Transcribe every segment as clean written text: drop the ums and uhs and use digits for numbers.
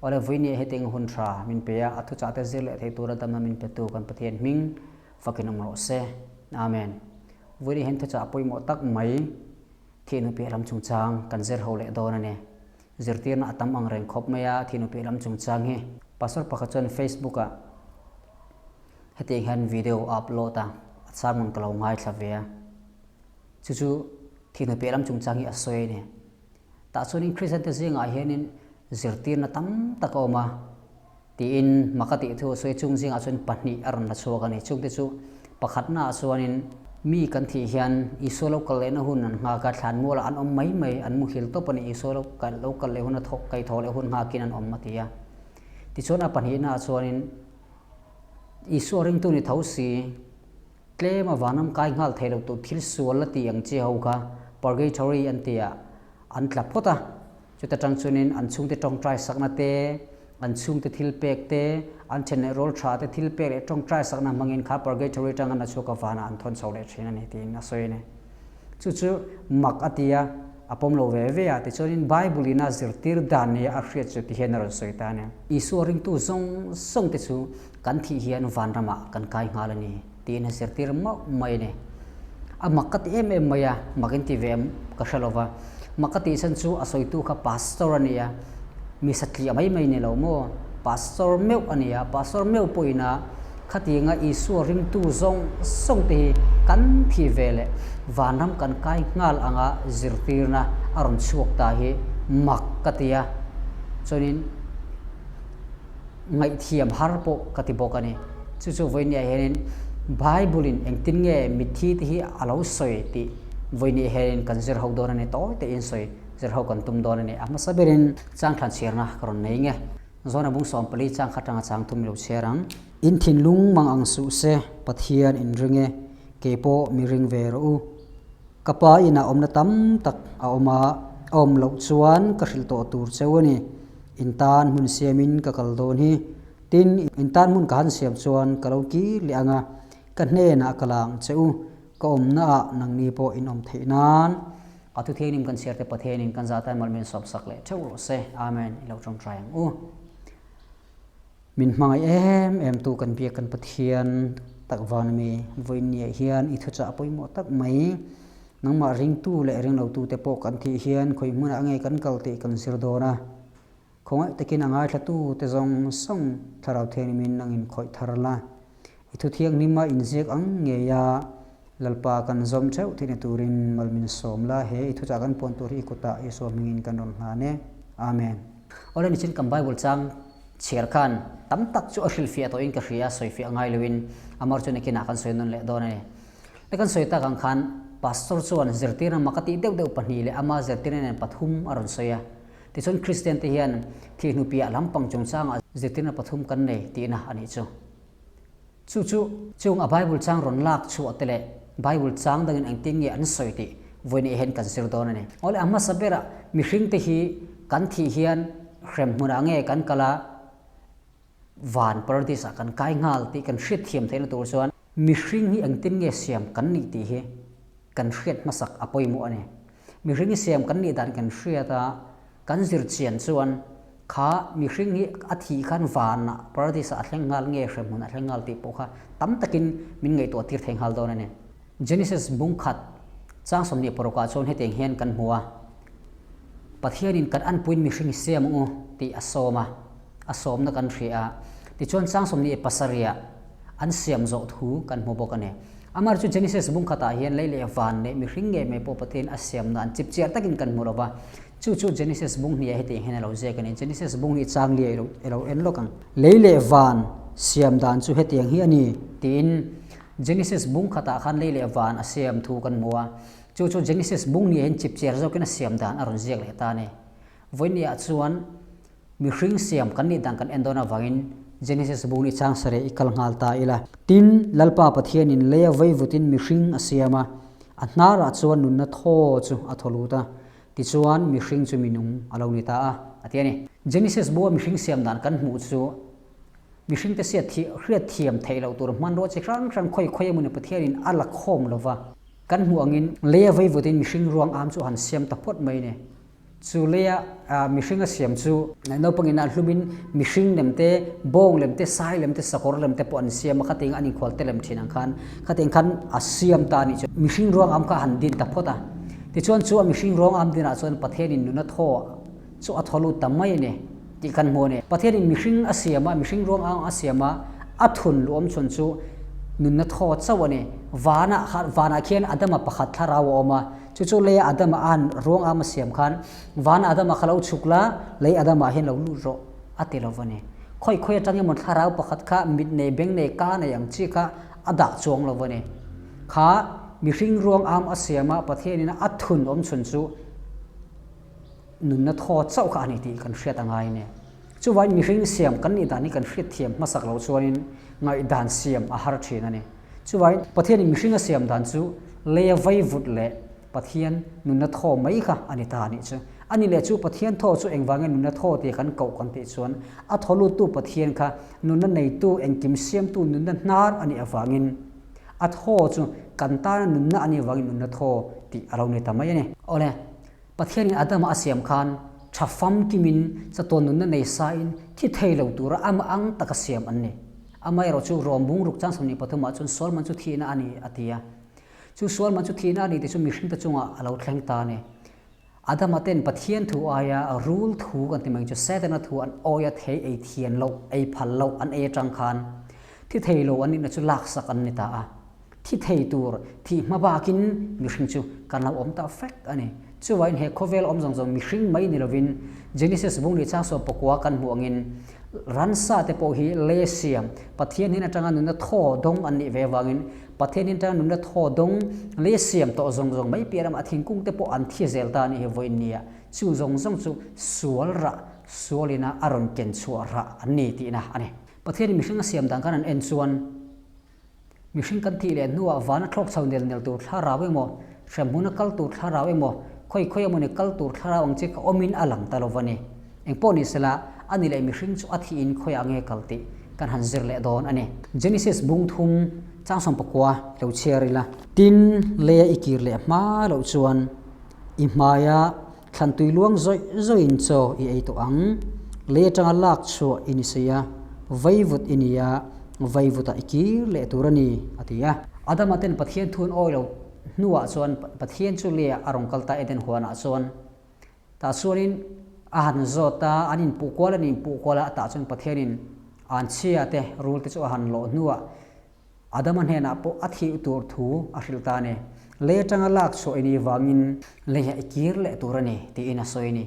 Awle vawinia hetiang hun tha min pe a, a thuchah te zir leh thei tura damna min petu kan Pathian hming fakin awm rawh se. Amen. Vawinia hian thuchah pawimawh tak mai thihnu piah lam chungchang kan zir ho leh dawn a ni. Zirtirna a tam ang reng khawp mai a thihnu piah lam chungchang hi. Pastor pakhat chuan Facebook ah hetiang hian video a upload a, a sermon ka lo ngaithla ve a. Chu chu thihnu piah lam chungchang hi a sawi a ni. Tah chuanin Kristiante zingah hianin zirtirna tam tak a awm a, tiin maka tih thu a sawi. Chung zingah chuan pahnih a rawn la chhuak a ni. Chungte chu pakhatnaah chuanin mi kan thih hian Isua lo kal lehna hun an nghak a, thlan mualah an awm mai mai, an muhil tawp a ni. Isua lo kal lo kal leh hun a thawk kai thaw leh hun nghakin an awm a ti a. Tichuan a pahnihnaah chuanin Isua ringtu ni tho si, Tlem a vanram kai nghal thei lo tur thil sual la ti ang chi ho kha purgatory an ti a, an tla phawt a. Chuta tang chuanin an chhungte tawngtai sakna te, an chhungte thil pek te, an then leh rawl tha te thil pek leh tawngtai sakna hmangin kha purgatory tang an a chhuak a vanah an thawn chho leh thin a ni tiin a sawi a ni. Chu chu mak a ti a, a pawm lo ve ve a. Tichuanin Bible in a zirtir dan nia a hriat chu ti hian a rawn sawi ta a ni. Isua ringtu zawng zawng te chu Kan thih hian vanramah kan kai nghal a ni tiin a zirtir mauh mai a ni. A mak ka ti em em mai a, mak in ti ve em ka hre lo va. Mak ka tih chhan chu a sawitu kha pastor a ni a, mi satliah mai mai ni lo maw? Pastor meuh a ni a, pastor meuh pawhin a khatianga Isua ringtu zawng zawng te hi kan thih ve leh vanram kan kai nghal anga zirtirna a rawn chhuak ta hi mak ka ti a. Chuanin. Ngaihthiam har pawh ka ti bawk a ni. Chu chu vawinia hianin Bible-in engtin nge mitthi te hi a lo sawi tih vawinia hianin kan zir ho dawn a ni. Tawi tein sawi zir ho kan tum dawn a ni. A hmasa berin changthlan chhiarna ka rawn nei nge. Zawna bung 14 chang kha tanga chang thum i lo chhiar ang. In thinlung mang ang suh se, Pathian in ring e, kei pawh mi ring ve rawh u. Ka pa inah awmna tam tak a awm a, a awm loh chuan ka hrilh tawh tur cheu a ni. In tan hmun siamin ka kal dawn hi. Tin, in tan hmun ka han siam chuan ka lo kir leh ang a, ka hnenah ka la ang che u, ka awmnaah nangni pawh in awm theih nan. A thuthiangnim kan chhiarte Pathianin kan zah tan malmin sawpsak leh theuh rawh se. Amen. I lo tawngtai ang u. Min hmangaih em em tu kan biak kan Pathian tak van ami vawiinniah hian i thuchah pawimawh tak mai. Nangmah ringtu leh ringlotu te pawh kan thih hian khawi hmunah nge kan kal tih kan zir dawn a. Khawngaih takin a ngaithlatu te zawng zawng thlarau thianghlimin nangin khawih thar la. I thuthianghlima inziak ang ngei a Lalpa kan zawm theuh theihna turin mal min sawm la, he i thuchah kan puan tur hi i kutah Isua hmingin kan rawn hlan e. Amen. Awle nichin kan Bible chang chhiar khan tam tak chu a hrilhfiah tawhin ka hria, sawifiah ngai loin amar chu nakinah kan sawi nawn leh dawn a ni. Le kan sawi tak ang khan Pastor chuan zirtirna mak a tih deuh deuh pahnih leh ama zirtirna nen pathum a rawn sawi a. Tichuan Kristian te hian thihnu piah lampang chungchangah zirtirna pathum kan nei tihna a nih chu. Chu chu chung a Bible chang rawn lak chhuah te leh Bible chang dangin engtin nge an sawi tih vawiin hian kan zir dawn a ni. Awle a hmasa berah mihring te hi kan thih hian hrem hmunah nge kan kal a, van paradise ah kan kai nghal tih kan hriat thiam theihna tur chuan mihring hi engtin nge siam kan nih tih hi kan hriat hmasak a pawimawh a ni. Mihring hi siam kan nih dan kan hriat a, kan zir chian chuan kha mihring hi a thih khan vanah paradise ah a thleng nghal nge hremhmun a thleng nghal tih pawh kha tam takin min ngaihtuah tir thei nghal dawn a ni. Genesis bung khat chang 26 ah chuan hetiang hian kan hmu a, Pathianin kan anpuiin mihring hi siam ang u tih a sawm a, a sawmna kan hria a. Tichuan chang 27 ah an siam zawh thu kan hmu bawk a ni. Amar chu Genesis bung khatah hian lei leh van leh mihring ngei mai pawh Pathian a siamna an chip chiar takin kan hmu lo va. Chu chu Genesis bung hniah hetiang hian a lo ziak a ni. Genesis bung hi chang liai i lo en lawk ang. Lei leh van siam dan chu hetiang hi a ni tiin Genesis bung khatah khan lei leh van a siam thu kan hmu a. Chu chu Genesis bung hniah hian chip chiar zawkin a siam dan a rawn ziak leh ta a ni. Vawinia chuan mihring siam kan nih dan kan en dawn avangin Genesis bung nih chang sareh i kal nghal ta ila. Tin, Lalpa Pathianin leia veivutin mihring a siam a, a hnarah chuan nunna thaw chu a thaw lut a, tichuan mihring chu minung a lo ni ta a, a ti a ni. Genesis bua mihring siam dan kan hmuh chu mihringte siat thih hriat thiam theih loh tur hmanrua chi hrang hrang khawi khawi emawni Pathianin a la khawm lova. Kan hmuh angin leia veivutin mihring ruang am chu a han siam ta phawt mai a ni. Chu leia mihring a siam chu naupangin a hlumin mihring lem te, bawng lem te, sai lem te, sakawr lem te pawh an siam a, khatiang an inkhual te lem thin ang khan khatiang khan a siam ta a nih chu. Mihring ruang am kha a han din ta phawt a, tichuan chu a mihring ruang am dinah chuan Pathianin nuna thaw chu a thaw lut ta mai a ni tih kan hmu a ni. Pathianin mihring a siam a, mihring ruang am a siam a, a thun luh awm chhun chu nunna thaw chauh a ni. Vanah vanah khian Adama pakhat thlarau a awm a, Chu chu lei Adama a han ruang am a siam khan, Van Adama kha lo chhuk la, lei Adama hian lo lut rawh, a ti lo va ni. Khawi khawi atang emaw thlarau pakhat kha mit nei, beng nei, ka nei ang chi kha a dah chuang lo va ni. Kha mihring ruang am a siam a, Pathianin a thun awm chhun chu nunna thaw chauh kha a ni tih kan hriat a ngai a ni. Chuvain mihring siam kan nih dan hi kan hriat thiam hmasak loh chuanin ngaihdan siam a har thin a ni. Chuvain Pathianin mihring a siam dan chu leia vaivut leh Pathian nunna thaw mai kha a ni ta a nih chu. A ni leh chu Pathian thaw chu engvangin nunna thaw tia kan koh kan tih chuan a thaw luttu Pathian kha nunna neitu engkim siamtu nunna hnar a nih avangin a thaw chu kan tana nunna a nih avangin nunna thaw tih a lo ni ta mai a ni. Awle. Pathianin Adama a siam khan tha famkimin chatuan nunna nei sain thi thei lo tura amah ang taka siam an ni. Amaherawh chu Rom bungruk chang 23 ah chuan sualman chu thihna a ni a ti a. Chu sualman chu thihna a ni tih chu mihringte chungah a lo thleng ta a ni. Adama ten Pathian thu aia rul thu kan ti mai chu Setana thu an awia thei ei thian loh, ei phal loh an ei atang khan thi thei lo an nihna chu laksak an ni ta a. Thi thei tur thih hma bakin mihring chu kan lo awm ta fek a ni. Chuvain he khawvel awm zawng zawng mihring mai ni lovin Genesis bung leh chang sawm pakua kan hmuh angin ransa te pawh hi le siam Pathian hin atanga nunna thaw dawng an nih ve avangin Pathian hin atanga nunna thaw dawng le siam tawh zawng zawng mai piah lamah thingkung te pawh an thi zel ta a nih hi vawiin nia chu zawng zawng chu sual rah sualina a rawn ken chhuah rah an ni tihna a ni. Pathianin mihring a siam dan khan an en chuan Mihring kan thih leh hnuah vana thlawk chho nel nel tur thlarau emaw, hremhmuna kal tur thlarau emaw, khawi khawi emawni kal tur thlarau ang chi kha awmin a lang ta lo va ni. Engpawh ni sela, a ni leh mihring chu a thihin khawiah nge kal tih kan han zir leh dawn a ni. Genesis bung thum chang 19 lo chhiar ila. Tin, leia i kir leh hma loh chuan i hmaia Thlan tui luang zawih zawihin chaw i ei tawh ang. Lei atanga lak chhuah i ni sei a, vaivut i ni a, vaivutah i kir leh tur a ni, a ti a. Adama ten Pathian thu an awi lo hnuah chuan Pathian chu leiah a rawn kal ta Eden huanah chuan. Tah chuanin a han zawt a, an inpuh kual an inpuh kual a, tah chuan Pathianin anchhia te rul te chu a han lawh hnuah Adama hnenah pawh a thih tur thu a hrilh ta a ni. Lei atanga lak chhuah i nih vangin leiah i kir leh tur a ni, tiin a sawi a ni.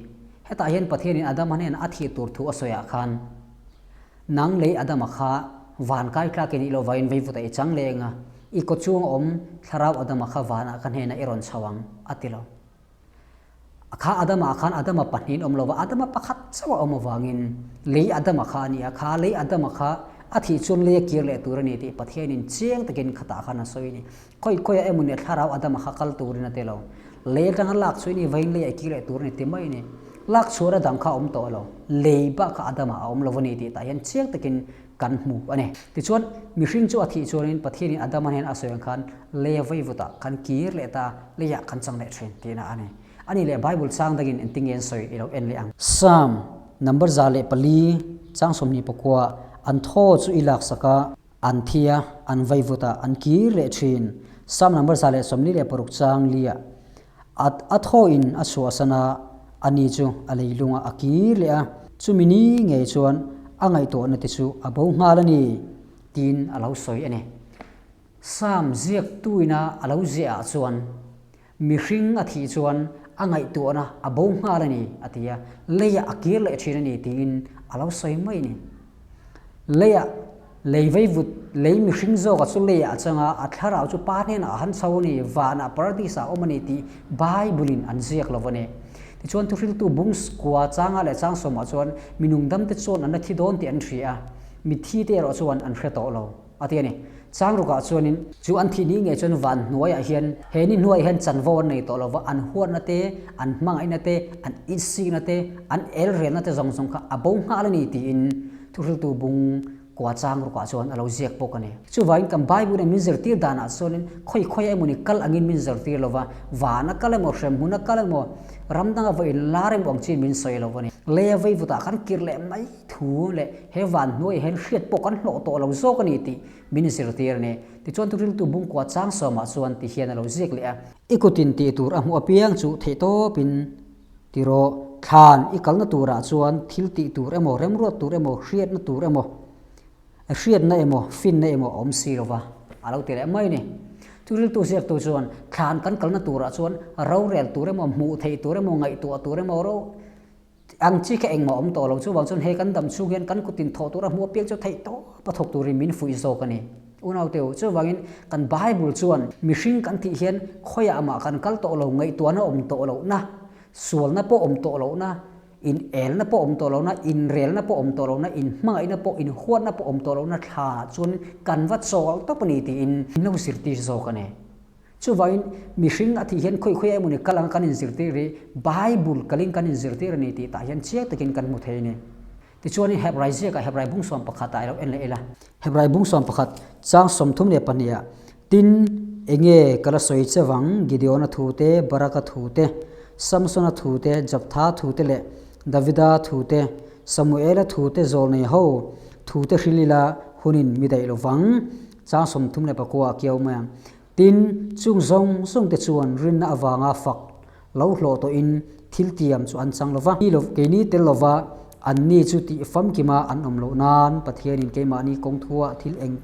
Hetah hian Pathianin Adama hnenah a thih tur thu a sawiah khan, Nang lei Adama kha van kai tlak i nih loh vangin veivutah i chang leng a, i kaw chunga awm thlarau Adama kha vanah ka hnenah i rawn chho ang, a ti lo. Kha Adama khan Adama pahnihin awm lo va, Adama pakhat chauh a awm avangin lei Adama kha a ni a, kha lei Adama kha a thih chuan lei a kir leh tur a ni tih Pathianin chiang takin khatah khan a sawi a ni. Khawi khawiah emaw nia thlarau Adama kha kal turin a ti lo. Lei atanga lak chhuah i ni vain lei a kir leh tur a ni ti mai a ni. Lak chhuahna dang kha a awm tawh lo. Lei bak kha Adama a awm lo a ni tih tah hian chiang takin kan hmu a ni. Tichuan, mihring chu a thih chuanin Pathianin Adama hnena a sawi ang khan leia vaivutah kan kir leh ta, leiah kan chang leh thin tihna a ni. A nih leh Bible chang dangin engtin nge an sawi i lo en leh ang. Psalm number 104 chang 29 an thaw chu i laksak a, an thi a, an vaivutah an kir leh thin. Psalm number 146 chang liah A a thawhin a chhuahsan a, ani chu a leilungah a kir leh a, chumi ni ngei chuan a ngaihtuahna te chu a bo nghal a ni, tiin a lo sawi a ni. Psalm ziaktuina a lo ziahah chuan, Mihring a thih chuan a ngaihtuahna a bo nghal a ni, a ti a, leiah a kir leh thin a ni, tiin a lo sawi mai a ni. Leiah lei veivut, lei mihring zawkah chu leiah a chang a, a thlarau chu pa hnenah a han chho a ni, vanah paradis ah a awm a ni tih Bible-in an ziak lo a ni. Tichuan thuhriltu bung kua changah leh chang sawmah chuan mi nungdamte chuan an la thi dawn tih an hria a, mitthi te erawh chuan an hre tawh lo a ti a ni. Chang rukah chuanin chu an thih ni ngei chuan van hnuaiah hian he ni hnuaiah hian chanvo an nei tawh lo va, an huatna te, an hmangaihna te, an itsikna te, an elrelna te zawng zawng kha a bo nghal a ni tiin thuhriltu bung. kua chang rukah chuan a lo ziak bawk a ni. Chuvangin kan Bible in min zirtir danah chuanin khawi khawi emawni kal angin min zirtir lo va, van a kal emaw, hremhmun a kal emaw, ram danga va inlar emaw ang chiin min sawi lo a ni. Leia veivutah kan kir leh mai thu leh he van hnuaiah hian hriat pawh kan hlawh tawh lo zawk a ni tih min zirtir a ni. Tichuan thuriltu bungkua chang sawmah chuan ti hian a lo ziak leh a. I kutin tih tur a hmuh apiang chu theihtawpin ti rawh. Thlan i kalna turah chuan thil tih tur emaw, remruat tur emaw, hriatna tur emaw, hriatna emaw, finna emaw a awm si lo va, a lo ti leh mai a ni. Thuriltu ziaktu chuan thlan kan kalna turah chuan rorel tur emaw, hmuh theih tur emaw, ngaihtuah tur emaw, ro Ang chi kha engmah awm tawh lo. Chuvang chuan he kan dam chhung hian kan kutin thawh tura hmuh apiang chu theih tawp a thawk turin min fuih zawk a ni. Unaute u, chuvangin kan Bible chuan mihring kan tih hian khawiah mah kan kal tawh lo, ngaihtuahna awm tawh lohna, sualna pawh awm tawh lohna, inelna pawh awm tawh lohna, inrelna pawh awm tawh lohna, inhmangaihna pawh, inhuatna pawh awm tawh lohna thla chuan kan va chawl tawp a ni tiin min lo zirtir zawk a ni. Chuvangin, mihring a thih hian khawi khawi emawni kal anga kan inzirtir hi Bible kalin kan inzirtir a ni tih tah hian chiang takin kan hmu thei a ni. Tichuanin Hebrai ziakah Hebrai bung 11 ah i lo en leh ila. Hebrai bung 11 chang 32 ah, Tin, enge ka la sawi che vang, Gideona thu te, Baraka thu te, Samsona thu te, Japtha thu te leh Davida thu te, Samuela thu te zawlnei ho thu te hril ila hunin mi daih lo vang, chang 34 a kiau mai ang. Tin, chung zawng zawng te chuan rinna avanga fak lo hlawh tawhin thil tiam chu an chang lo va. Keini tel lova anni chu tih famkima an awm loh nan Pathianin keimahni kawng thuah thil eng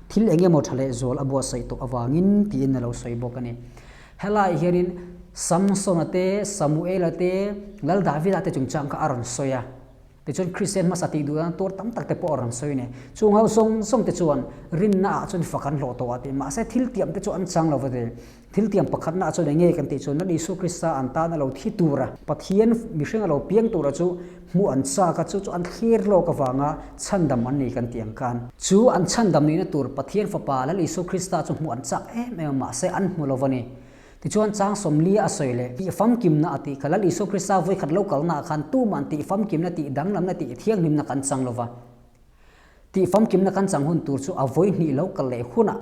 thil eng emaw tha leh zual a buatsaih tawh avangin tiin a lo sawi bawk a ni. Helaiah hianin Samsona te, Samuela te, Lal Davida te chungchang kha a rawn sawi a. Tichuan Kristian hmasa tih duh dan tuar tam tak te pawh a rawn sawi a ni. Chung ho zawng zawng te chuan rinna ah chuan fak an hlawh tawh a ti. Mahse thil tiam te chu an chang lo va ti. Thil tiam pakhatna ah chuan eng nge kan tih chuan Lal Isua Krista an tan a lo thi tura Pathian mihring a lo piang tura chu hmuh an chak a, chu chu an thlir lawk avanga chhandam an ni kan tih ang khan. Chu an chhandam nihna tur Pathian fapa Lal Isua Krista chu hmuh an chak em em a, mahse an hmu lo va ni. Tichuan chang 40 a sawi leh tih famkimna a tih kha Lal Isua Krista vawikhat lo kalnaah khan tuman tih famkimna tih danglamna tih thianghlimna kan chang lo va. Tih famkimna kan chang hun tur chu a vawi hnih lo kal leh hunah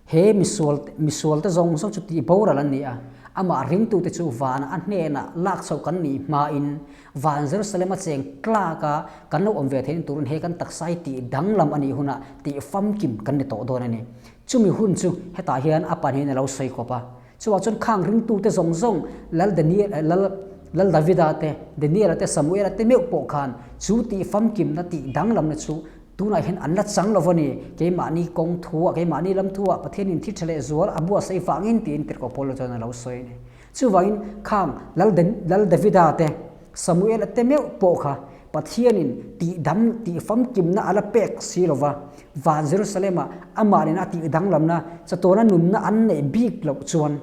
he misual misualte zawng zawng chu tih boral an ni a, amah ringtute chu vanah a hnenah lak chhoh kan nih hmain van Jerusalem a cheng tlaka kan lo awm ve theihna turin he kan taksa hi tih danglam a nih hunah tih famkim kan ni tawh dawn a ni. Chumi hun chu hetah hian a pahnihin a lo sawi kawp a. Chuvang chuan khang ringtute zawng zawng, Lal Daniel, Lal, Lal Davida te, Daniela te, Samuela te meuh pawh khan chu tih famkimna, tih danglamna chu tunah hian an la chang lo va ni. Keimahni kawng thuah, keimahni lam thuah Pathianin thi tha leh zual a buatsaih vangin tiin Tirhkoh Paula chuan a lo sawi a ni. Chuvangin khang Lal Lal Davida te, Samuela te meuh pawh kha Pathianin tih dam, tih famkimna a la pek si lo va, van Jerusalem-ah amah nena a tih danglamna, chatuana nunna an neih bik loh chuan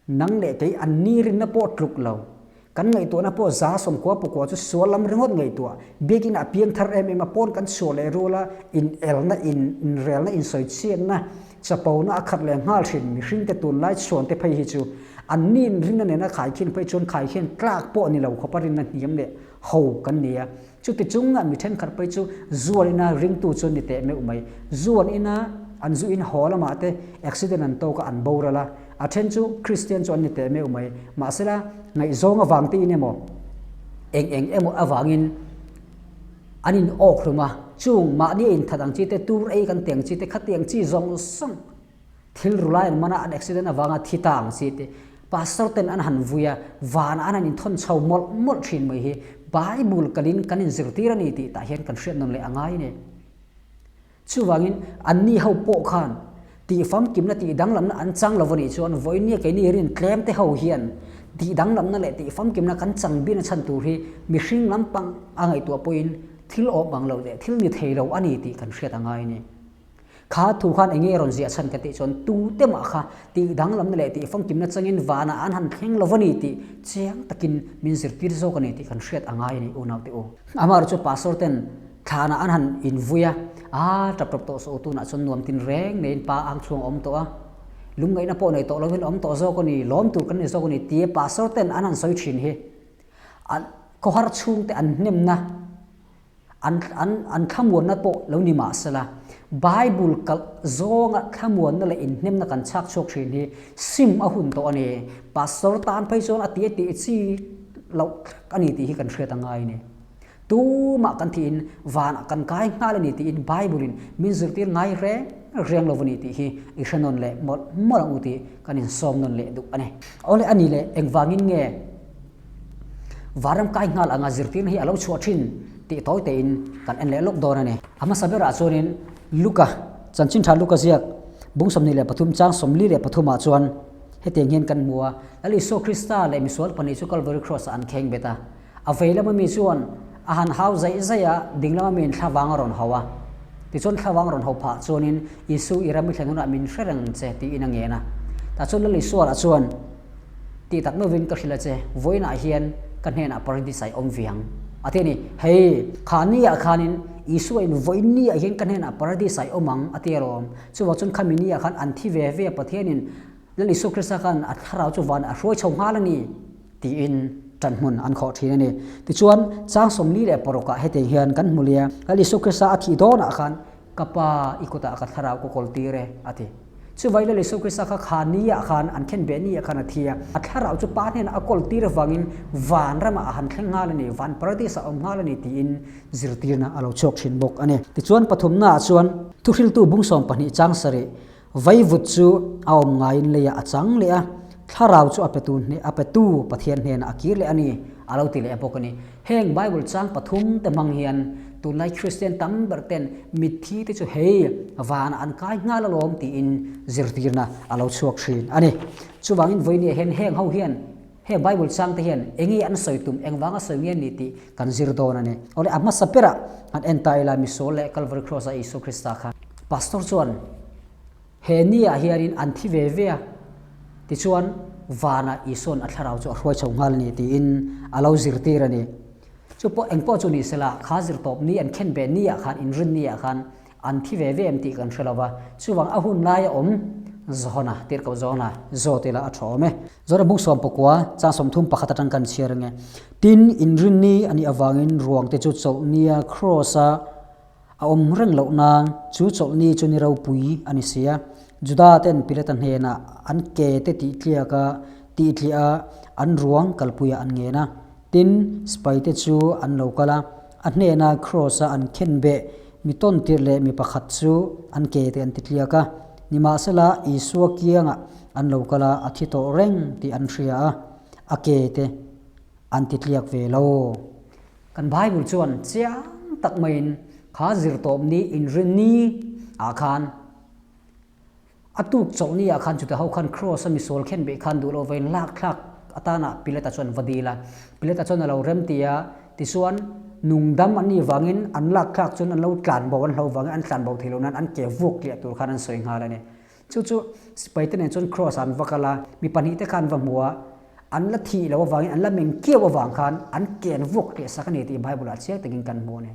nang leh kei an ni rinna pawh tluk lo. Kan ngaihtuahna pawh 90 pakua chu sual lam ringawt ngaihtuah, biakin a piang thar em em a, pawn kan chhuah leh ruala inelna, inrelna, insawichhiatna, chapona a khat leh nghal thin mihringte tunlai chhuante phei hi chu an ni rinna nena khaikhin phei chuan khaikhin tlak pawh ni lo khawpa rinna hniam leh ho kan ni a. Chuti chunga mi thenkhat phei chu zuan ina ringtu chu ni teh meuh mai. Zuan ina an zu in haw lamah te accident an tawk a an boral a, a then chu Kristian chu an ni teh meuh mai. Mahsela ngaihzawng avang te in emaw eng eng emaw avangin an in awk hlum a, chung mahni a inthat ang chi te, tur ei kan tih ang chi te, khatiang chi zawng zawng thil ru lai an man a, an accident avanga thi ta ang chi te, pastor ten an han vui a, vanah an han inthawn chho mawlh mawlh thin mai hi Bible kalin kan inzirtir a ni tih tah hian kan hriat nawn leh a ngai a ni. Chuvangin anni ho pawh khan tih famkimna tih danglamna an chang lo a nih chuan vawinia keini rin tlem te ho hian tih danglamna leh tih famkimna kan chang bina chhan tur hi mihring lampang a ngaihtuah pawhin thil awm ang lo leh thil ni thei lo a ni tih kan hriat a ngai a ni. Kha thu khan eng nge rawn ziah chhan ka tih chuan tute mah kha tih danglamna leh tih famkimna changin vanah an han thleng lo a ni tih chiang takin min zirtir zawk a ni tih kan hriat a ngai a ni unaute u. Amaherawhchu chu pastor ten Thlanah an han invui a, aa tap tap tawh suh u tunah chuan nuam tin reng neiin pa ang chhung a awm tawh a, lungngaihna pawh nei tawh lovin a awm tawh zawk a ni, lawm tur kan ni zawk a ni tia pastor ten an han sawi thin hi an khawhar chhungte an hnemna An an an thlamuanna pawh lo ni mah sela, Bible kalh zawnga thlamuanna leh inhnemna kan chhak chhuak thin hi sim a hun tawh a ni. Pastor tan phei chuan a tih a tih chi loh thlak a ni tih hi kan hriat a ngai a ni. Tumah kan thihin vanah kan kai nghal a ni tiin Bible in min zirtir ngai reng reng lo a ni tih hi i hre nawn leh mawlh mawlh ang u tih kan insawm nawn leh duh a ni. Awle a ni leh engvangin nge Vanram kai nghal anga zirtirna hi a lo chhuah thin tih tawi tein kan en leh lawk dawn a ni. A hmasa berah chuanin Luka, chanchin tha Luka ziak bung 23 chang 43 ah chuan hetiang hian kan hmu a, Lal Isua Krista leh misual pahnih chu Calvary Cross ah an kheng bet a, a vei lama mi chuan a han hau zaih zaih a, ding lama miin thlavang a rawn hau a. Tichuan thlavang a rawn hau phah chuanin Isu i ram i thlen hunah min hre reng che tiin a ngen a. Tah chuan Lal Isua lah chuan Tih tak meuhin ka hrilh a che, vawiinah hian ka hnenah paradis ah i awm ve ang. A ti a ni. Hei, kha niah khanin Isua in vawiin niah hian ka hnenah paradis ah i awm ang, a ti alawm. Chuvang chuan khami niah khan an thi ve ve a, Pathianin Lal Isua Krista khan a thlarau chu vanah a hruai chho nghal a ni, tiin ṭanhmun an khawh ṭhin a ni. Tichuan, chang 46 ah hetiang hian kan hmu leh a, Lal Isua Krista a thih dawnah khan Ka Pa, i kutah ka thlarau ka kawl tir e, a ti. Chuvai Lal Isu Krista kha kha niah khan, an khen beh niah khan a thi a. A thlarau chu Pa hnenah a kawl tir avangin van ramah a han thleng nghal a ni, van paradis ah a awm nghal a ni tiin zirtirna a lo chhuak thin bawk a ni. Tichuan pathumnaah chuan thuhriltu bung 12 chang sarih Vaivut chu a awm ngaiin leiah a chang leh a, thlarau chu a petu hne a petu Pathian hnenah a kir leh a ni, a lo ti leh bawk a ni. Heng Bible chang pathum te hmang hian tunlai Kristian tam ber ten mitthi te chu hei vanah an kai nghal alawm tiin zirtirna a lo chhuak thin a ni. Chuvangin vawinia hian heng ho hian heng Bible chang te hian enge an sawi tum, engvanga sawi nge ni tih kan zir dawn a ni. Awle a hmasa berah han en ta ila misual leh Calvary Cross a Isua Krista kha. Pastor chuan he ni ah hianin an thi ve ve a, tichuan vanah Isua'n a thlarau chu a hruai chho nghal a ni tiin a lo zirtir a ni. Chu pawh engpawh chu ni sela, kha zirtawp ni an khen ve ni ah khan, inrin ni ah khan an thi ve ve em tih kan hre lo va, chuvang a hun laia awm Johana, tirhkoh Johana zawt ila a tha awm e. Johana bung 19 chang 31 atang kan chhiar ange. Tin, inrin ni a nih avangin ruang te chu chawlh nia cross a a awm reng loh nan chu chawlhni chu ni ropui a ni si a. Juda ten Pilata hnenah an ke te tih tliak a, tih tliah a, an ruang kalpuiah an ngen a. Tin, sipai te chu an lo kal a, a hnena Kraws a an khen beh mi tawn tirh leh mi pakhat chu an ke te an ti tliak a. Nimahsela, Isua kiangah an lo kal a, a thi tawh reng tih an hria a, a ke te an ti tliak ve lo. Kan Bible chuan chiang tak maiin kha zirtawp ni inrin ni ah khan a tuk chawlh ni ah khan chute ho khan Kraws a misual khen beh khan duh lo vain lak thlak atana Pilata chuan va dil a. Pilata chuan a lo rem ti a, tichuan nungdam an nih vangin an lak thlak chuan an lo tlan bo an hlo vangin an tlan bo thei lo nan an ke vuak tliah tur khan an sawi nghal a ni. Chu chu sipai te nen chuan Kraws ah an va kal a, mi pahnih te kha an va hmu a, An la thih loh avangin, an la meng kiau avang khan an ken vuak tliah sak a ni tih Bible-ah chiang takin kan hmu a ni.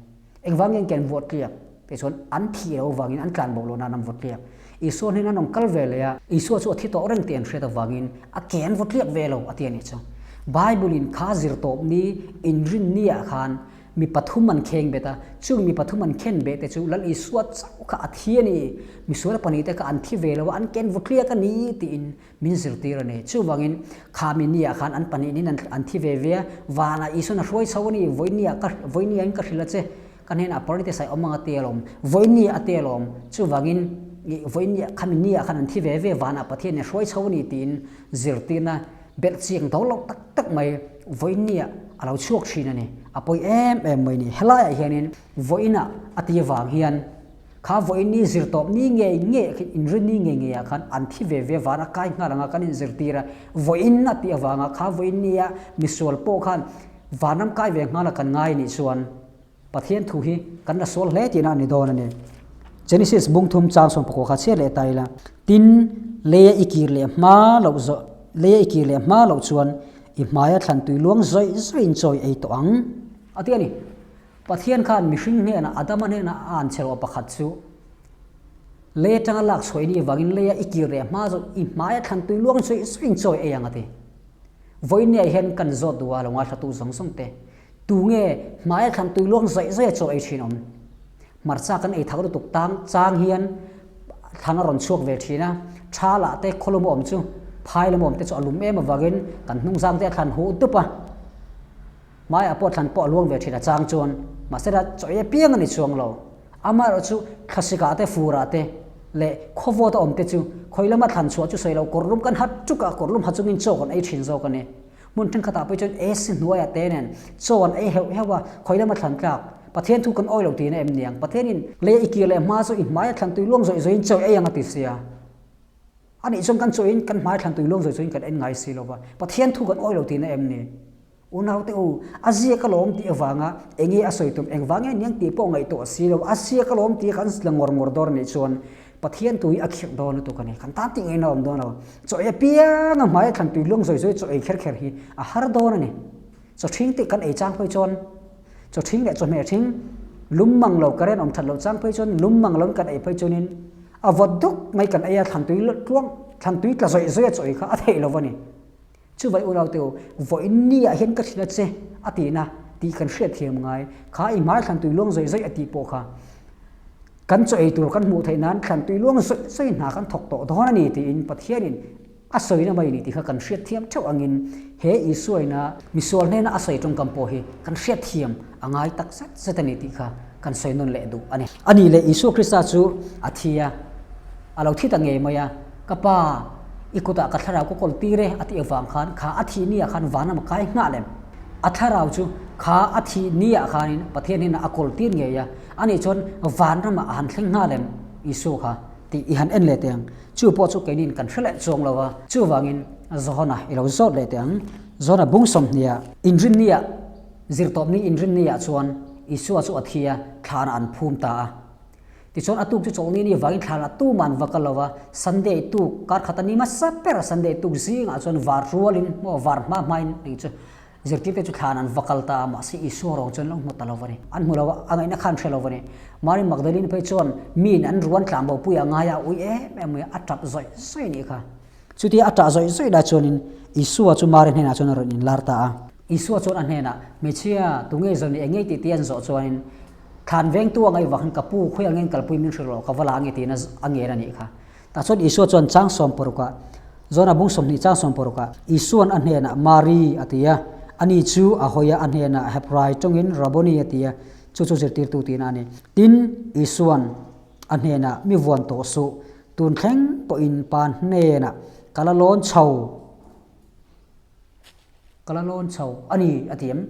Engvang nge an ken vuah tliak? Tih chuan an thih loh avangin an tlan bo loh nan an vaw tliak. Isua hnenah an rawn kal ve leh a, Isua chu a thi tawh reng tih an hriat avangin a ken vaw tliak ve lo a ti a nih chu. Bible-in kha zirtawp ni inrin niah khan mi pathum an kheng bet a, chung mi pathum an khen beh te chu Lal Isua chauh kha a thi a ni, misual pahnih te kha an thi ve lo a, an ken vaw tliak a ni tiin Min zirtir a ni. Chuvangin, kha mi niah khan an pahnih in an thi ve ve a, vanah Isuan a hruai chho a ni, vawinia ka vawinia in ka hrilh a che, ka hnenah party sai awm ang a ti alawm, vawinia a ti alawm, chuvangin ih vawinia kha mi niah khan an thi ve ve, vanah Pathian in a hruai chho a ni tiin zirtirna belh chiang do loh tak tak mai vawinia a lo chhuak thin a ni. A pawi em em mai a ni. Helaiah hianin vawiinah a ti avang hian Kha vawiin ni zirtawp ni ngei ngei khi inrin ni ngei ngei ah khan an thi ve ve van a kai nghal anga kan inzirtir a, vawiin a tih avanga kha vawiin nia misual pawh khan vanram kai ve nghal a kan ngai nih chuan Pathian thu hi kan la sual hle tihna a ni dawn a ni. Genesis bung thum chang 19 kha chhiat leh ta ila, tin leia i kir leh hma loh zawh leia i kir leh hma loh chuan i hmaia thlan tui luang zawih zawih in chawi ei tawh ang a ti a ni. Pathian khan mihring hnenah, Adama hnenah a an chherawh pakhat chu, Lei atanga lak chhuah i nih vangin leia i kir leh hma zawh i hmaia thlan tui luang sawi sawiin chawi ei ang a ti. Vawinia hian kan zawt duh a, lo ngaithla tu zawng zawng te. Tu nge hmaia thlan tui luang zawih zawih a chaw ei thin awm? Hmarcha kan ei thak lutuk tang chang hian thlan a rawn chhuak ve thin a, tha lah te khaw lama awm chu phai lama awm te chu a lum em avangin kan hnungzang te a thlan huh dup a, hmaiah pawh thlan pawh a luang ve thin a chang chuan mahse la chaw ei apiang a ni chuang lo. Amaherawhchu thlasikah te furah te leh khawvawt a awm te chu khawi lama thlan chhuah chu sawi lo kawrlum kan ha tuk a, kawrlum ha chungin chaw kan ei thin zawk a ni. Hmun thenkhatah pawh chuan AC hnuaiah te nen chaw an ei heuh heuh a, khawi lama thlan tlak Pathian thu kan awi lo tihna em niang? Pathianin lei i kir leh hma chu i hmaia thlan tui luang zawih zawihin chaw ei ang a ti sia. A nih chuan kan chawiin kan hmaia thlan tui luang zawih zawihin kan en ngai si lo va, Pathian thu kan awi lo tihna em ni? Unaute u, a ziak alawm tih avanga enge a sawi tum engvang nge niang tih pawh ngaihtuah si lo, a ziak alawm tih kan la ngawr ngawr dawr anih chuan Pathian tui a khirh dawn lutuk a ni. Kan tan tih ngaihna a awm dawn lo. Chaw ei apianga hmaia thlan tui luang zawi zawi chaw ei kher kher hi a har dawn a ni. Chaw ṭhing tih kan ei chang phei chuan chaw ṭhing leh chawhmeh ṭhing lum mang lo current awm ṭhat loh chang phei chuan lum mang lo kan ei phei chuanin a vawt duk mai kan ei a thlan tui tluang thlan tui tla zawih zawih a chaw ei kha a theih lo a ni. Chuvai unaute u, vawiin ni ah hian ka hrilh a che a tihna tih kan hriatthiam ngai. Kha i hmai thlan tui luang zawih zawih a tih pawh kha kan chaw ei tur kan hmuh theih nan thlan tui luang zawih zawih hna kan thawk tawh dawn a ni tiin Pathianin a sawina mai ni tih kha kan hriatthiam theuh angin he Isuaina misual hnena a sawi tawngkam pawh hi kan hriatthiam a ngai tak zet zet a ni tih kha kan sawi nawn leh duh a ni. A nih leh Isua Krista chu a thi a, a lo thi ta ngei mai a, Ka pa, i kutah ka thlarau ka kawl tir e a tih avang khan kha a thih ni ah khan van a kai nghah lem. A thlarau chu kha a thih ni ah khanin Pathian hnenah a kawl tir ngei a, anih chuan van ramah a han thleng nghah lem Isua kha tih i han en leh teh ang. Chu pawh chu keinin kan hre leh chuang lo a, chuvangin Johana i lo zawt leh teh ang. Johana bung sawmhniah inrinniah zirtawpni inrinniah chuan Isua chu a thi a, thlanah an phum ta a. Tichuan a tuk chu chawlhni ni vangin thlan a tum an va kal lo a, Sunday tuk kar khat a ni hmasa ber a, Sunday tuk zingah chuan var rualin maw var hma hmain eng chu zirtirte chu thlan an va kal ta a, mahse Isua rawng chuan lo hmu ta lo a ni. An hmu lo a, a ngaihna kha an hre lo a ni. Mary Magdalene phei chuan miin an ruan tlan bo pui a ngai a, ui em em mai a, a tap zawih zawih a nih kha. Chutia a tah zawih zawih lai chuanin Isua chu Mary hnenah chuan a rawn inlar ta a. Isua chuan a hnenah, Hmeichhia, tunge zawh ni engei tih te an zawh chuanin, Thlan vengtu a ngaih vangin ka pu khawi angin kalpui min hrilh rawh, ka va la ange tiin a ngen a nih kha. Tah chuan Isua chuan chang sawmparukah, John-a bung 20 chang sawmparukah, Isua'n a hnenah, Mari, a ti a. Ani chu a hawi a, a hnenah Hebrai tawngin Rabboni a ti a, chu chu zirtirtu tihna a ni. Tin, Isua'n a hnenah, Mi vuan tawh suh, tun thleng pawhin pa hnenah ka la lawn chho. Ka la lawn chho a ni, a ti em?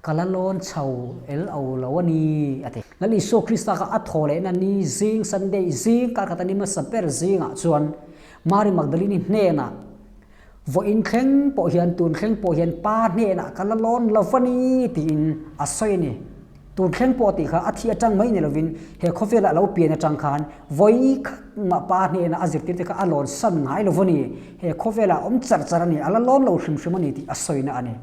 Ka la lawn chho el o lo a ni, a ti. Lal Isua Krista kha a thaw lehna ni zing, Sunday zing, kar khat a ni hmasa ber zingah chuan Mary Magdalene hnenah, Vawiin thleng pawh hian, tun thleng pawh hian Pa hnenah ka la lawn lo va ni, tiin a sawi a ni. Tun thleng pawh tih kha a thih atang mai ni lovin he khawvelah a lo pian atang khan vawi khat mah pa hnena a zirtirte kha a lawn san ngai lo a ni. He khawvelah a awm char char a ni, a la lawn lo hrim hrim a ni tih a sawina a ni.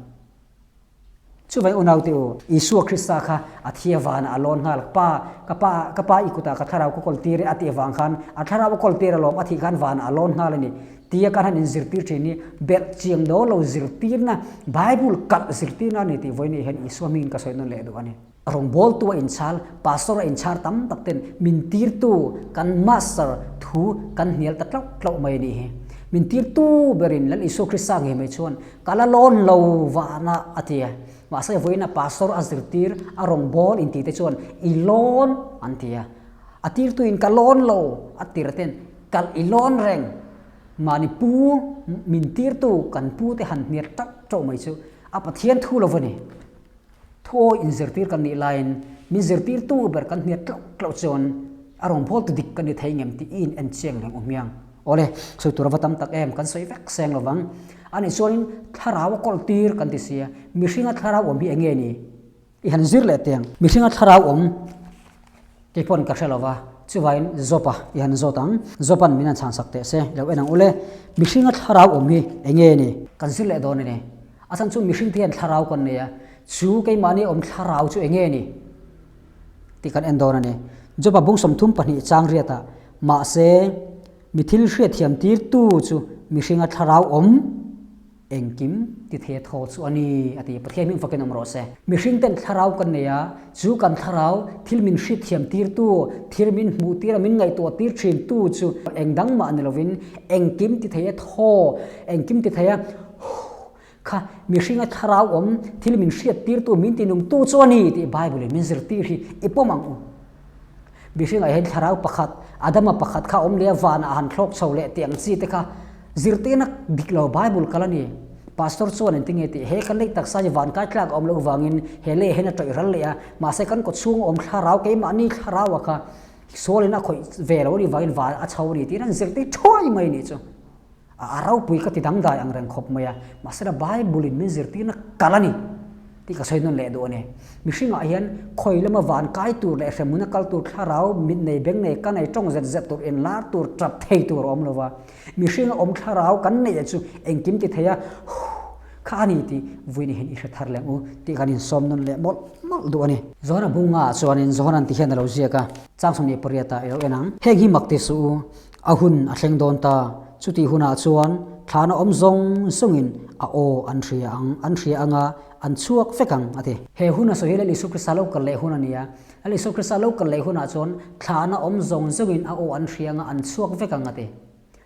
Chuvai unaute u, Isua Krista kha a thi avanah a lawn nghal. Pa, ka pa, ka pa i kutah ka thlarau ka kawl tir e a tih avang khan a thlarau a kawl tir alawm a thih khan vanah a lawn nghal a ni. Tia kan han inzirtir thin hi belh chiang dawn lo zirtirna, Bible kalh zirtirna a ni tih vawiin hian Isua hmingin ka sawi nawn leh duh a ni. Rawngbawltu a inchhal, Pastor a inchhar tam tak ten min tirtu kan Master thu kan hnial ta tlauh tlauh mai a nih hi. Min tirtu berin Lal Isua Krista ngei mai chuan ka la lawn lo vana a ti a. Mahse vawiin a Pastor a zirtir a rawngbâwl intih te chuan i lawn an ti a. A tirtuin ka lawn lo a tir ten Kalh i lawn reng. Mahni pu min tirtu kan pu te han hniar tauh tauh mai chu a Pathian thu lo va ni. Thuawi inzirtir kan nih laiin min zirtirtu ber kan hniar tlauh tlauh chuan a rawngbawltu dik kan ni thei ngem tih i in en chiang reng awm hiang. Awle, sawi tur a va tam tak em, kan sawi vek seng lo vang. Anih chuanin thlarau a kawlh tir kan ti sia, mihringa thlarau awm hi eng nge ni? I han zir leh teng. Mihringa thlarau awm kei pawn ka hre lo va, chuvain Job-a i han zawt ang. Job-a'n min han chhansak teh se, lo en ang ule. Mihringa thlarau awm hi eng nge ni? Kan zir leh dawn a ni. A chhan chu mihring te hian thlarau kan nei a, chu keimahni awm thlarau chu eng nge ni? Tih kan en dawn a ni. Job-a bung 32 chang riatah, Mahse, mi thil hriatthiam tirtu chu mihringa thlarau awm. Engkim ti thei thaw chu a ni, a ti. Pathian hming fakin awm rawh se. Mihring ten thlarau kan nei a, chu kan thlarau thil min hriatthiam tirtu, thil min hmuh tir a min ngaihtuah tir thin tu chu eng dang mah ni lovin engkim ti thei a thaw, engkim ti thei a kha mihringa thlarau awm thil min hriat tirtu, min ti nungtu chu a ni tih Bible in min zirtir hi i pawm ang u. Mihringah hian thlarau pakhat, Adama pakhat kha awm leh a vanah han thlawk chho leh tih ang chi te kha zirtirna dik lo Bible kal a ni. Pastor chuan engti nge tih he kan lei taksa hi van kai tlak a awm loh vangin he lei hian a tawih ral leh a, mahse kan kaw chhung a awm thlarau keimahni thlarau a kha sualin a khawih ve lo a nih vangin van a chho a ni tiin an zirtir thuai mai nih chu. A ropui ka ti dangdai ang reng khawp mai a, mahsela Bible in min zirtirna kal a ni tih ka sawi nawn leh duh a ni. Mihringah hian khawi lama van kai tur leh hremhmuna kal tur thlarau mit nei beng nei ka nei tawng zet zet tur inlar tur tap thei tur a awm lo va, mihringa awm thlarau kan neih chu engkim ti thei a kha a ni tih vuini hian i hre thar leng u tih kan insawm nawn leh mawlh mawlh duh a ni. Johana bunga ah chuanin Johanan ti hian a lo ziak a, chang 28 ah i lo en ang. Heng hi mak ti suh u, A hun a thleng dawn ta. Chutih hunah chuan thlana awm zawng zawngin a aw an hria ang, an hria anga an chhuak vek ang, a ti. He hun a sawi hi Lal Isua Krista lo kal leh hun a ni a. Lal Isua Krista lo kal leh hunah chuan thlana awm zawng zawngin a aw an hria anga an chhuak vek ang, a ti.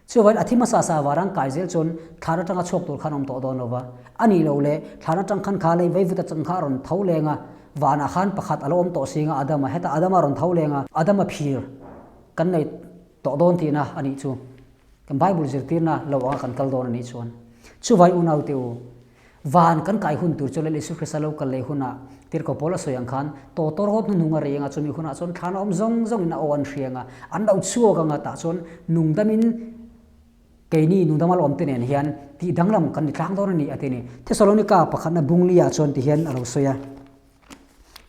Chuvangin a thi hmasa sa varang kai zel chuan thlan atanga chhuak tur khan awm tawh dawn lo va. A nih loh leh thlan atang khan kha lei vaivut atang kha a rawn tho leng a, vanah khan pakhat a lo awm tawh si anga Adama, hetah Adama a rawn tho leng a, Adama phir kan nei tawh dawn tihna a nih chu. Kan Bible zirtirna lo anga kan kal dawn a nih chuan. Chuvai unaute u, van kan kai hun tur chu Lal Isu Krista lo kal leh hunah Tirhkoh Paul a sawi ang khan tawtawr hawt hnuhnung a rei anga chumi hunah chuan thlan awm zawng zawngin a aw an hria anga an lo chhuak anga tah chuan nungdamin keini nungdam a la awmte nen hian tih danglam kan ni tlang dawn a ni a ti a ni. Thesalonika pakhatna bungli ah chuan ti hian a lo sawi a.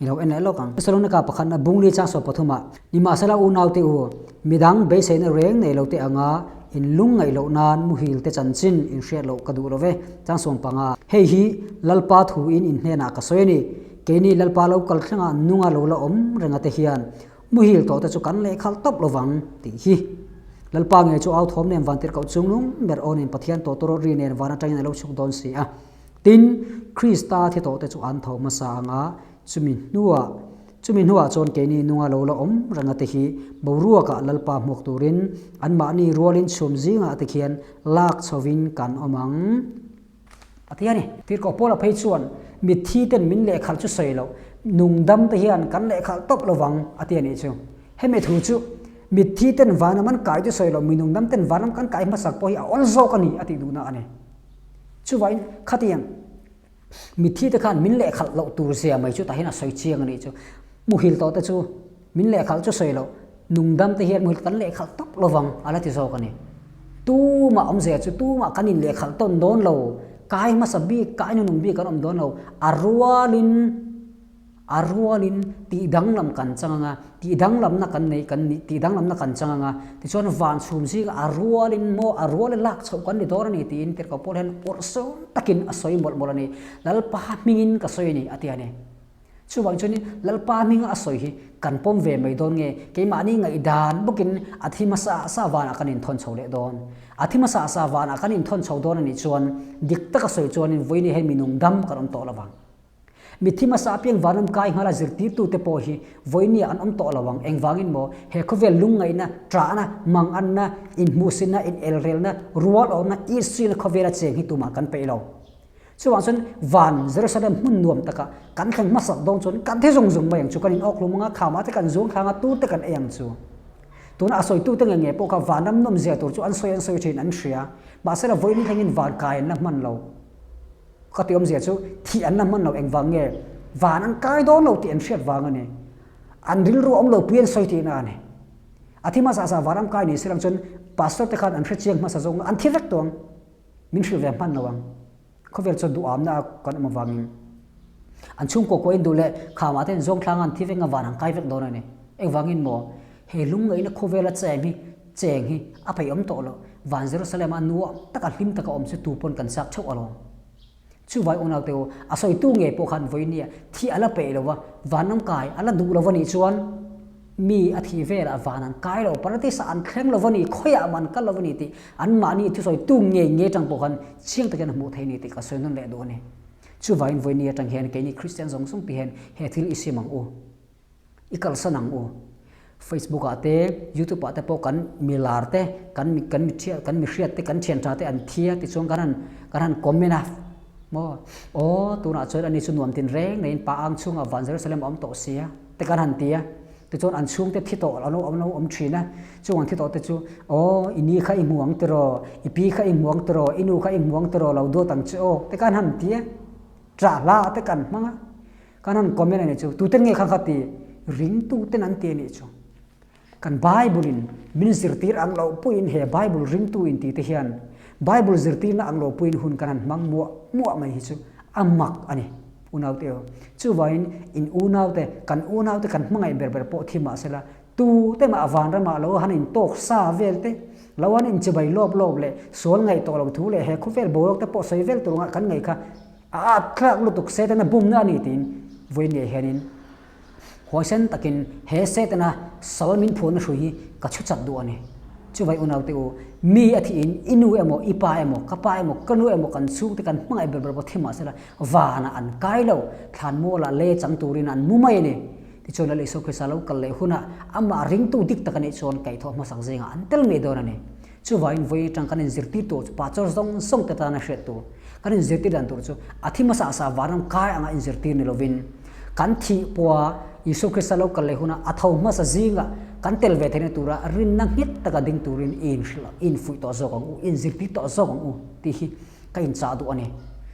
I lo en leh lawk ang. Thesalonika pakhatna bungli chang sawm pathumah, Nimahsela unaute u, midang beiseina reng nei lote anga in lung ngaih loh nan muhil te chanchin in hriat loh ka duh lo ve. Chang 15. Hei hi Lalpa thu in in hnenah ka sawi a ni. Keini Lalpa lo kal thlengah nunga lo la awm renga te hian muhil tawh te chu kan lehkhalh tawp lo vang tih hi. Lalpa nge chu au thawm nen van tirhkoh chungnung ber aw nen Pathian tawtawrawt ri nen van atangin a lo chhuk dawn si a. Tin, Krista thi tawhte chu an tho hmasa ang a, chumi hnuah, chumi hnuah chuan keini nunga lo la awm renga te hi boruakah Lalpa hmuak turin anmahni rualin chhum zingah te khian lak chhovin kan awm ang. A ti a ni. Tirhkoh Paula phei chuan, Mitthi ten min lehkhalh chu sawi loh, nungdam te hian kan lehkhalh tawp lovang, a ti a nih chu. Hemi thu chu, mitthi ten vanram an kai chu sawi loh, mi nungdam ten vanram kan kai hmasak pawh hi a awl zawk a ni, a tih duhna a ni. Chuvain khatiang mitthi te khan min lehkhalh loh tur zia mai chu tah hian a sawi chiang a nih chu. Muhil tawh te chu min lehkhalh chu sawi loh, nungdam te hian muhil kan lehkhalh tawp lovang a la ti zawk a ni. Tumah awmzia chu tumah kan inlehkhalh tawn dawn lo, kai hmasa bik, kai nunung bik kan awm dawn lo, a rualin, A rualin tih danglam kan chang anga, tih danglamna kan nei kan nih tih danglamna kan chang anga, tichuan van chhum zingah a rualin maw a ruala lak chhoh kan ni dawn a ni tiin Tirhkoh Paul hian awrhsawm takin a sawi mawlh mawlh a ni. Lalpa hmingin ka sawi a ni a ti a ni. Chuvang chuanin Lalpa hminga a sawi hi kan pawm ve mai dawn nge keimahni ngaihdan bawkin a thi hmasa sa vanah kan inthawn chho leh dawn. A thi hmasa sa vanah kan inthawn chho dawn a nih chuan dik taka sawi chuanin vawiin hi hei minung dam kan awm tawh lovang. Mitthi hmasa apiang vanram kai nghala zirtirtute pawh hi vawinia an awm tawh lo ang. Engvangin maw? He khawvel lungngaihna, ṭahna, manganna, inhmuhsinna, inelrelna, rual awmna, Israel khawvela cheng hi tumah kan peih lo. Chuvang chuan van Jerusalem hmun nuam takah kan thleng hmasak dawn chuan kan thi zung zung mai ang chu, kan in awk hlum anga, khamah te kan zuang thlang a, tur te kan ei ang chu. Tuna a sawitute nge nge pawh kha vanram nawmzia tur chu an sawi an sawi ṭhin an hria. Mahsela vawiin thlengin van kai an la hman lo. Ka tih awmzia chu thih an la hman lo engvang nge van an kai dawn lo tih an hriat vang a ni. An rilru awm lo pui an sawi tihna a ni. A thi hmasa sa van an kai ni se lang chuan pastor te khan an hre chiang hmasa zawng an thi vek tawh ang. Min hrilh ve hman lo ang. Khawvel chuan duhamna a kan awm avangin an chhungkaw kuahin duh leh khamah te an zawng thlanga an thi vek nga van an kai vek dawn a ni. Engvangin maw he lungngaihna khawvela cheng hi cheng hi a peih awm tawh lo. Van Jerusalem a nuam taka hlim taka awm chu tu pawn kan chak theuh alawm. Chuvai unaute u, a sawitu ngei pawh khan vawinia thi a la peih lo va, vanram kai a la duh lo va nih chuan. Mi a thih velah van an kai lo, paradis ah an thleng lo va ni, khawiah mah an kal lo va ni tih anmahni thusawi tu ngei ngei atang pawh khan chiang takin a hmuh theih a ni tih ka sawi nawn leh duh a ni. Chuvangin vawiini atang hian keini Kristian zawng zawng te hian he thil i sim ang u, i kalsan ang u. Facebook ah te, YouTube ah te pawh kan milar te, kan mi kan mi kan mi hriat te, kan thian tha te an thi a tichuan kan han kan han comment a maw aw tunah chuan ani chu nuam tin reng neiin pa ang chhungah van Jerusalem a awm tawh sia te kan han ti a tichuan an chhungte thi tawh an lo an lo awm thin a chung an thi tawh te chu aw i ni kha i hmu ang tiraw i pi kha i hmu ang tiraw i nu kha i hmu ang tiraw lo duat ang che aw te kan han ti a ṭah hla te kan hmang a. Kan han comment a nih chu, tuten nge kha kha ti ringtuten an ti a nih chu. Kan Bible in min zirtir ang loh puiin he Bible ringtu in ti te hian Bible zirtirna ang loh puiin hun kan han hmang muah muah mai hi chu a mak a ni unaute aw. Chuvangin in unaute, kan unaute kan hmangaih ber ber pawh thi mahsela tute mah vanramah lo han intawk sa vel te, lo han inchibai lawp lawp leh sual ngaih tawh lo thu leh he khawvel boruak te pawh sawi vel tur angah kan ngaih kha A at thlak lutuk Setana bumna a ni tiin vawiin ngei hianin huaisen takin he Setana sal min phuahna hrui hi ka chhu chat duh a ni. Chuvai unaute u, mi a thihin i nu emaw, i pa emaw, ka pa emaw, ka nu emaw kan chhungte kan hmangaih ber ber pawh thi mahsela vanah an kai lo, thlanmualah le chang turin an mu mai a ni. Tichuan Lal Isua Krista lo kal leh hunah amah ringtu dik tak a nih chuan kaihthawh hmasak zingah an tel ngei dawn a ni. Chuvangin vawi atang kan inzirtir tur chu pastor zawng zawng te tana hriat tur kan inzirtir dan tur chu a thi hmasa sa vanram kai anga inzirtir ni lovin kan thih pawha Isua Krista lo kal leh huna a tho hmasa zinga kan tel ve theihna tura rinna nghet taka ding turin i inhrilh i infuih tawh zawk ang u, i inzirtir tawh zawk ang u tih hi ka inchah duh a ni.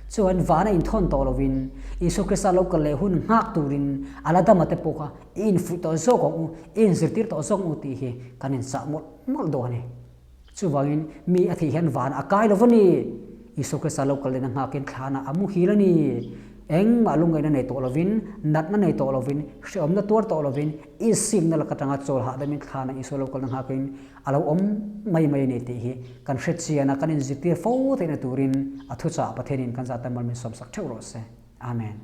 Chuan vana inthawn tawh lovin Isua Krista lo kal leh hun nghak turin a la dama te pawh kha i infuih tawh zawk ang u, i inzirtir tawh zawk ang u tih hi kan inchah mawlh mawlh dawn e. Chuvangin mi a thih hian van a kai lo va ni. Isua Krista lo kal lehna nghakin thlanah a muhil a ni. Engmah lungngaihna nei tawh lovin, natna nei tawh lovin, hrehawmna tuar tawh lovin, insimna lak atanga chawl hahdamin thlanah Isua lo kalna nghakin a lo awm mai mai a ni tih hi kan hrechian a, kan inzirtir fo theihna turin a thuchah Pathianin kan zah tam mal min sawmsak theuh rawh se. Amen.